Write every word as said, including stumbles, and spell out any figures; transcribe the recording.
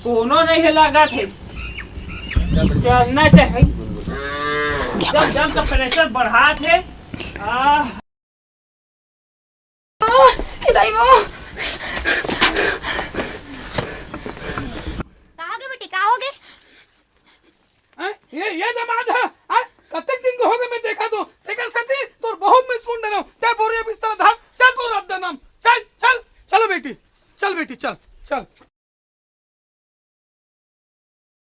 कोनो नहीं हे लागत हे, चलना चाही। जब जब तो प्रेशर बढ़ात हे। आ, ए दाई वो। का होगे बेटी, का होगे? हैं? ये, ये दमाद हे, हैं? कतेक दिन के होगे मैं देखा तो, तेकर सेती तोर बहुत मैं सुन डरे हूँ। तैं बोरिया बिस्तर धर, चल तोर रद्दा नाम, चल, चल, चलो बेटी, चल बेटी, चल, चल।